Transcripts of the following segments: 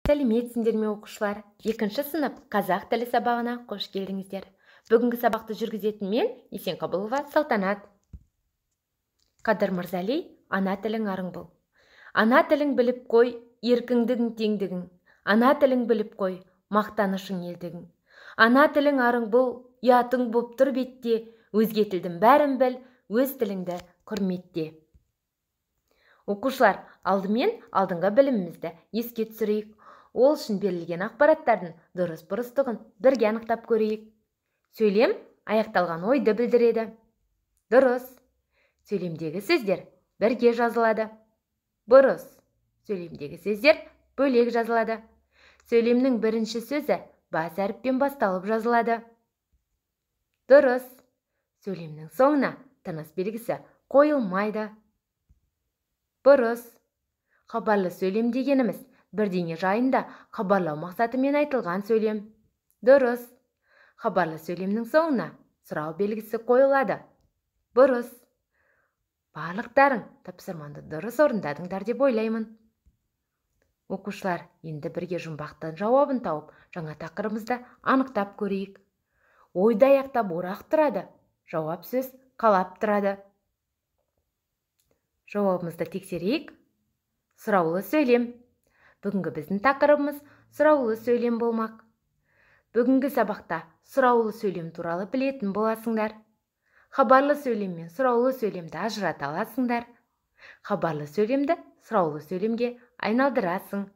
Сәлеметсіңдер ме, оқушылар! Екінші сынып қазақ тілі сабағына қош келдіңіздер. Бүгінгі сабақты жүргізетін мен, Есенқабылова Салтанат. Қадыр Мырзали, «Ана тілің арың бол». Ана тілің біліп қой, еркіндігің, теңдігің. Ана тілің біліп қой, мақтанышың, елдігің. Ана тілің арың бұл, ұятың боп тұр бетте. Өзге тілдің бәрін біл, өз тіліңді құрметте. Оқушылар, алдымен алдыңғы білімімізді еске түсірейік. Ол үшін берілген ақпараттардың дұрыс бұрыстығын бірге анықтап көрейік. Сөйлем аяқталған ойды білдіреді. Дұрыс. Сөйлемдегі сөздер бірге жазылады. Бұрыс. Сөйлемдегі сөздер бөлек жазылады. Сөйлемнің бірінші сөзі бас әріппен басталып жазылады. Дұрыс. Сөйлемнің соңына тыныс белгісі қойылмайды. Бұрыс. Хабарлы сөйлем дегеніміз бірдеңе жайында хабарлау мақсатымен айтылған сөйлем. Дұрыс. Хабарлы сөйлемнің соңына сұрау белгісі қойылады. Бұрыс. Барлықтарың тапсырманы дұрыс орындадыңдар деп ойлаймын. Оқушылар, енді бірге жұмбақтың жауабын тауып, жаңа тақырыбымызды анықтап көрейік. Ойды аяқтап орақ тұрады, жауап сөз қалап тұрады. Жауабымызды тексерейік. Сұраулы сөйлем. Бүгінгі біздің тақырыбымыз сұраулы сөйлем болмақ. Бүгінгі сабақта сұраулы сөйлем туралы білетін боласыңдар. Хабарлы сөйлем мен сұраулы сөйлемді ажырата аласыңдар. Хабарлы сөйлемді сұраулы сөйлемге айналдырасың.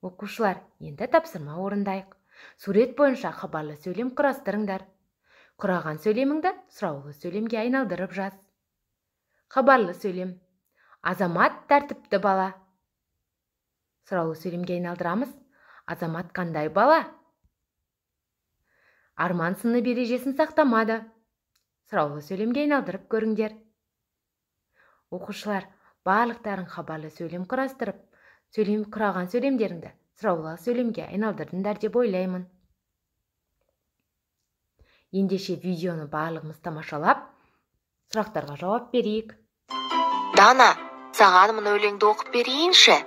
Оқушылар, енді тапсырма орындайық. Сурет бойынша хабарлы сөйлем құрастырыңдар. Құраған сөйлеміңді сұраулы сөйлемге айналдырып жаз. Хабарлы сөйлем. Азамат тәртіпті бала. Сұраулы сөйлемге айналдырамыз. Азамат қандай бала? Арман сынып ережесін сақтамады. Сұраулы сөйлемге айналдырып көріңдер. Оқушылар, барлықтарың хабарлы сөйлем құрастырып, сөйлем құраған сөйлемдеріңді сұраулы сөйлемге айналдырдыңдар деп ойлаймын. Ендеше видеоны барлығымыз тамашалап, сұрақтарға жауап берейік. Дана, саған мына өлеңді оқып берейінші.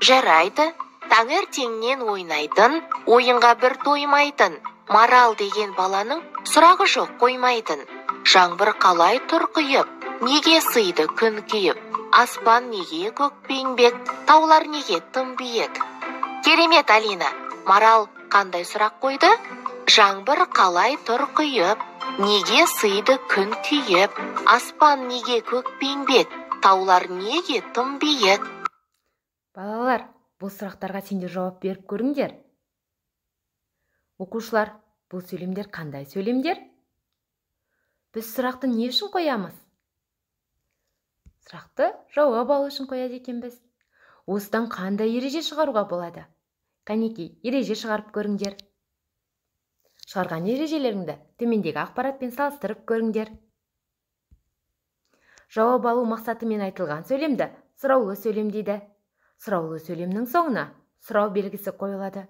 Жарайды. Таңертеңнен ойнайтын, ойынға бір тоймайтын, Марал деген баланың сұрағы жоқ қоймайтын. Жаңбыр қалай тұр құйып, неге сыйды күн күйіп, аспан неге көкпеңбек, таулар неге тым биік? Керемет, Алина. Марал қандай сұрақ қойды? Жаңбыр қалай тұр құйып, неге сыйды күн күйіп, аспан неге көкпеңбек, таулар неге тым биік? Балалар, бұл сұрақтарға сендер жауап беріп көріңдер. Оқушылар, бұл сөйлемдер қандай сөйлемдер? Біз сұрақты не үшін қоямыз? Сұрақты жауап алу үшін қояды екенбіз. Осыдан қандай ереже шығаруға болады? Қанекей, ереже шығарып көріңдер. Шығарған ережелеріңді төмендегі ақпаратпен салыстырып көріңдер. Жауап алу мақсатымен айтылған сөйлемді сұраулы сөйлем дейді. Сұраулы сөйлемнің соңына сұрау белгісі қойылады.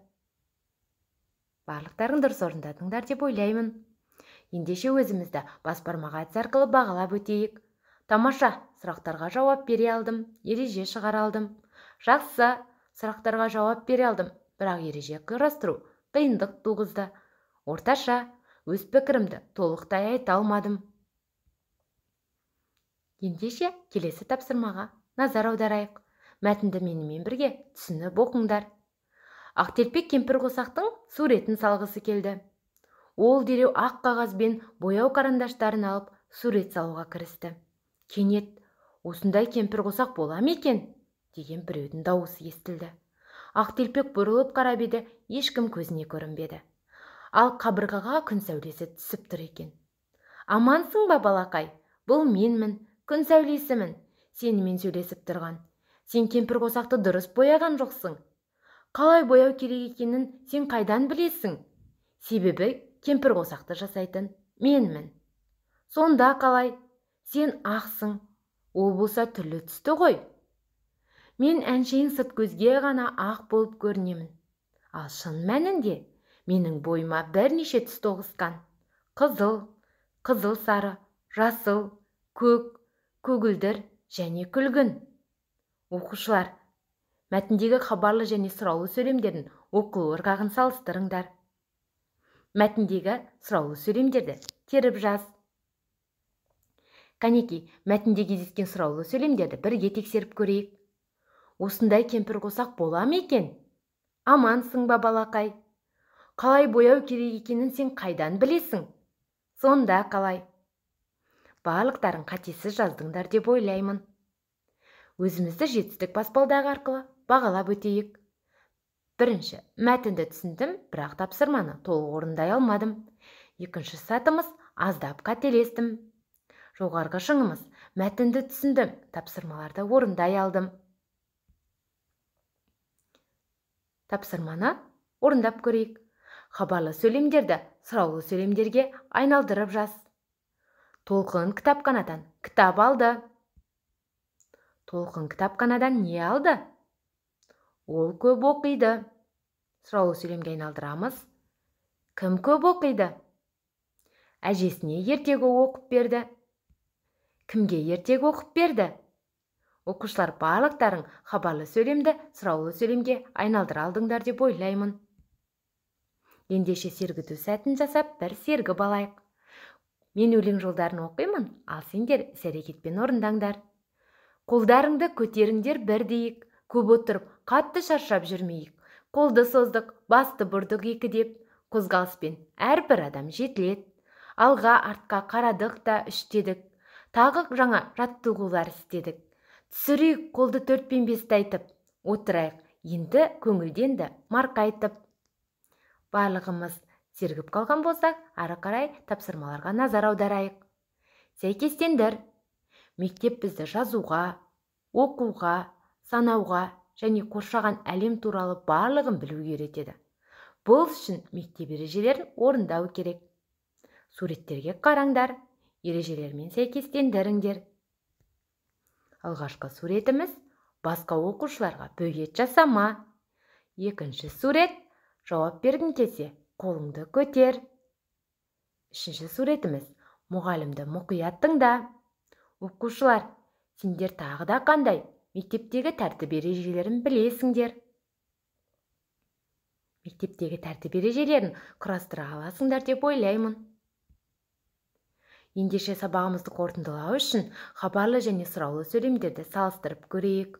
Барлықтарың дұрыс орындадыңдар деп ойлаймын. Ендеше өзімізді бас бармақ әдісі арқылы бағалап өтейік. Тамаша, сұрақтарға жауап бере алдым, ереже шығара алдым. Жақсы, сұрақтарға жауап бере алдым, бірақ ереже құрастыру қиындық туғызды. Орташа, өз пікірімді толықтай айта алмадым. Ендеше келесі тапсырмаға назар аударайық. Мәтінді менімен бірге түсініп оқыңдар. Ақтелпек кемпір қосақтың суретін салғысы келді. Ол дереу ақ қағаз бен бояу карандаштарын алып сурет салуға кірісті. Кенет, осындай кемпір қосақ бола ма екен? Деген біреудің дауысы естілді. Ақтелпек бұрылып қарап еді, ешкім көзіне көрінбеді. Ал қабырғаға күн сәулесі түсіп тұр екен. Амансың ба, балақай? Бұл менмін, күн сәулесімін, сенімен сөйлесіп тұрған. Сен кемпір қосақты дұрыс бояған жоқсың. Қалай бояу керек екенін сен қайдан білесің? Себебі кемпір қосақты жасайтын менмін. Сонда қалай? Сен ақсың, ол болса түрлі түсті ғой. Мен әншейін сырт көзге ғана ақ болып көрінемін. Ал шын мәнінде менің бойыма бірнеше түс тоғысқан. Қызыл, қызыл сары, жасыл, көк, көгілдір және күлгін. Оқушылар, Мәтіндегі хабарлы және сұраулы сөйлемдердің оқылу ырғағын салыстырыңдар. Мәтіндегі сұраулы сөйлемдерді теріп жаз. Қанекей, мәтінде кездескен сұраулы сөйлемдерді бірге тексеріп көрейік. Осындай кемпір қосақ бола ма екен? Амансың ба, балақай? Қалай бояу керек екенін сен қайдан білесің? Сонда қалай? Барлықтарың қатесіз жаздыңдар деп ойлаймын. Өзімізді жетістік баспалдағы арқылы бағалап өтейік. Бірінші, мәтінді түсіндім, бірақ тапсырманы толық орындай алмадым. Екінші сатымыз, аздап қателестім. Жоғарғы шыңымыз, мәтінді түсіндім, тапсырмаларды орындай алдым. Тапсырманы орындап көрейік. Хабарлы сөйлемдерді сұраулы сөйлемдерге айналдырып жаз. Толқын кітапханадан кітап алды. Толқын кітапханадан не алды? Ол көп оқиды. Сұраулы сөйлемге айналдырамыз. Кім көп оқиды? Әжесіне ертегі оқып берді. Кімге ертегі оқып берді? Оқушылар, барлықтарың хабарлы сөйлемді сұраулы сөйлемге айналдыра алдыңдар деп ойлаймын. Ендеше сергіту сәтін жасап, бір сергіп алайық. Мен өлең жолдарын оқимын, ал сендер іс-әрекетпен орындаңдар. Қолдарыңды көтеріңдер бір дейік, көп отырып қатты шаршап жүрмейік. Қолды создық, басты бұрдық екі деп, қозғалыспен әрбір адам жетіледі. Алға артқа қарадық та үш дедік, тағы жаңа жаттығулар істедік. Түсірейік қолды 4 пен 5-ті айтып, отырайық енді көңілденді марқайтып. Барлығымыз сергіп қалған болсақ, ары қарай тапсырмаларға назар аударайық. Сәйкестендір. Мектеп бізді жазуға, оқуға, санауға және қоршаған әлем туралы барлығын білуге үйретеді. Бұл үшін мектеп ережелерін орындау керек. Суреттерге қараңдар, ережелермен сәйкестендіріңдер. Алғашқы суретіміз басқа оқушыларға бөгет жасама. Екінші сурет жауап бергің келсе, қолыңды көтер. Үшінші суретіміз мұғалімді мұқият тыңда. Оқушылар, сендер тағы да қандай мектептегі тәртіп ережелерін білесіңдер? Мектептегі тәртіп ережелерін құрастыра аласыңдар деп ойлаймын. Ендеше сабағымызды қорытындылау үшін хабарлы және сұраулы сөйлемдерді салыстырып көрейік.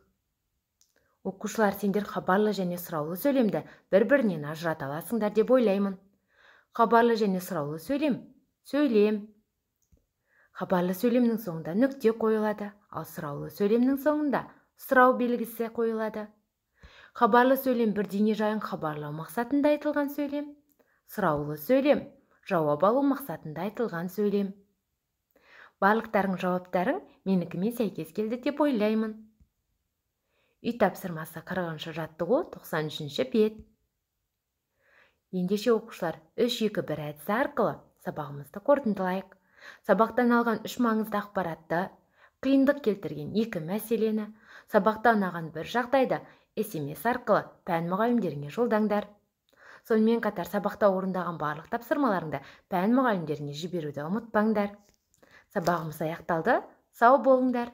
Оқушылар, сендер хабарлы және сұраулы сөйлемді бір-бірінен ажырата аласыңдар деп ойлаймын. Хабарлы және сұраулы сөйлем сөйлем. Хабарлы сөйлемнің соңында нүкте қойылады, ал сұраулы сөйлемнің соңында сұрау белгісі қойылады. Хабарлы сөйлем бірдеңе жайын хабарлау мақсатында айтылған сөйлем. Сұраулы сөйлем жауап алу мақсатында айтылған сөйлем. Барлықтарың жауаптарың менікімен сәйкес келді деп ойлаймын. Үй тапсырмасы 40-шы жаттығу 93-ші бет. Ендеше оқушылар, 3-2-1 әдісі арқылы сабағымызды қорытындылайық. Сабақтан алған 3 маңызды ақпаратты, қиындық келтірген 2 мәселені, сабақта ұнаған бір жағдайды SMS арқылы пән мұғалімдеріңе жолдаңдар. Сонымен қатар сабақта орындаған барлық тапсырмаларыңды пән мұғалімдеріңе жіберуді ұмытпаңдар. Сабағымыз аяқталды. Сау болыңдар.